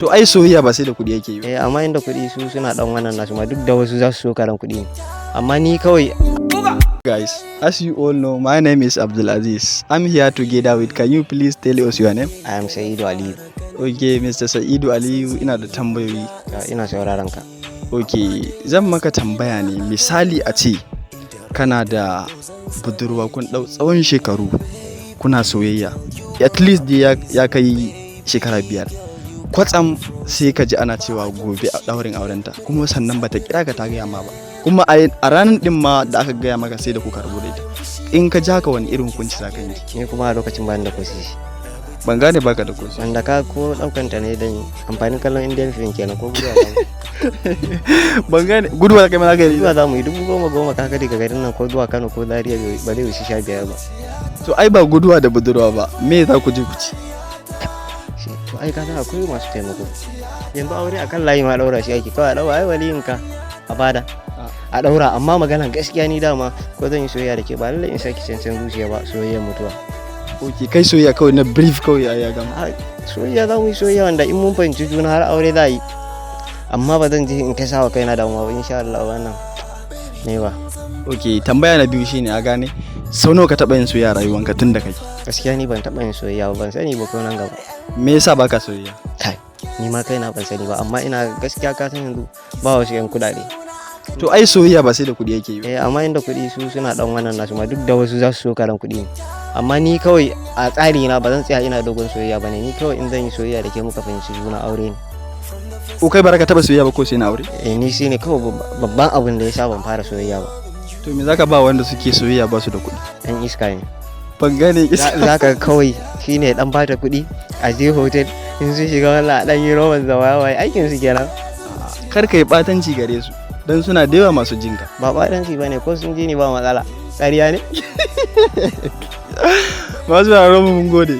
To ai soyayya ba sai da kuɗi yake yi ba. Eh, amma inda kuɗi su suna dan wannan nasu ma, duk da wasu za su so karan kuɗi ne. Amma ni kawai Guys, as you all know, my name is Abdulaziz. I'm here together with, can you please tell us your name? I am Sa'idu Aliyu. Okay, Mr. Sa'idu Aliyu, ina da tambayoyi. Ya, ina sauraron ka. Okay, zan maka tambaya ne. Misali, a ce kana da budurwa, kun ɗau tsawon shekaru kuna soyayya. At least dai ya kai shekara 5. Kwatsam sai ka ji ana cewa gobe a ɗaurin aurenta, kuma sannan bata kira ka ta gaya ma ba. Kuma a ranar ɗin ma da aka gaya maka sai da kuka rabu da ita. In ka ji haka, wani irin hukunci za ka yanke? Ni kuma a lokacin bani da ko sisi. Ban gane, baka da kosi. Wanda ka ko daukan ta ne dan amfanin kallon Indian film kenan, ko guduwa za mu. Ban gane, guduwa kai ma za ka yi? Guduwa za mu yi, 10,000 10,000 ka daga garin nan ko zuwa Kano ko Zaria ba zai wuce 15 ba. To ai ba guduwa da budurwa ba, me za ku je ku ci? To ai ka san akwai masu taimako. Yanzu aure akan layi ma daura shi ake, kawai a daura, ai waliyinka a bada. A daura. Amma magana gaskiya, ni dama ko zan yi soyayya da ke, ba lallai in saki cancan zuciya ba, soyayyar mutuwa. Ok, kai soyayya kawai na brief kawai ya gama. A soyayya za mu yi soyayya wanda in mun fahimci juna har aure za a yi. Amma ba zan je in kai sawa kaina damuwa ba, insha Allah wannan ne ba. Ok, tambaya na biyu shine, a gane, sau nawa ka taɓa yin soyayya a rayuwanka tun da kake? Gaskiya ni ban taɓa yin soyayya ba, ban sani ba ko nan gaba. Me yasa baka soyayya? Kai, ni ma kaina ban sani ba, amma ina gaskiya ka san yanzu ba wasu 'yan kuɗaɗe. To ai soyayya ba sai da kuɗi yake yi ba. Eh, amma inda kuɗi su suna dan wannan nasu ma, duk da wasu za su so karan kuɗi ne. Amma ni kawai a tsari na ba zan tsaya ina dogon soyayya ba ne. Ni kawai in zan yi soyayya da ke muka fahimci juna, aure ne. Ko kai baraka taɓa soyayya ba ko sai na aure? Eh, ni shine kawai babban abin da ya sa ban fara soyayya ba. To me zaka ba wanda suke soyayya ba su da kuɗi? Dan iska ne. Ban gane. Za ka kawai shine dan bata kuɗi a je hotel, in sun shiga wallah dan yi roman zawa wai aikin su kenan. Kar ka yi ɓatanci gare su, don suna da yawa masu jinka. Ba ɓatanci ba ne, ko sun ji ni ba matsala. Ƙarya ne. Masu sauraron mu, mun gode.